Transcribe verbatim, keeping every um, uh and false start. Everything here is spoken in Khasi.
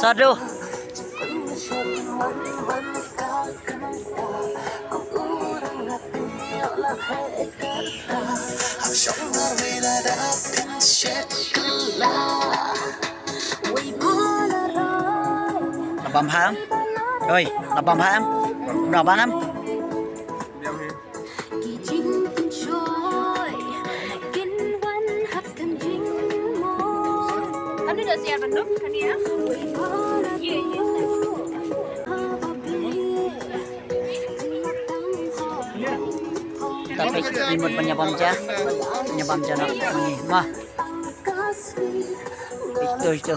Sadu. Nabam ham? Oi, nabam ham? Nabam ham? Kan du da siar banduk kan ya? Ye, ye. Tapi imut ban ïa bam ja. Ïa bam ja na. Ni ma. Itu, itu.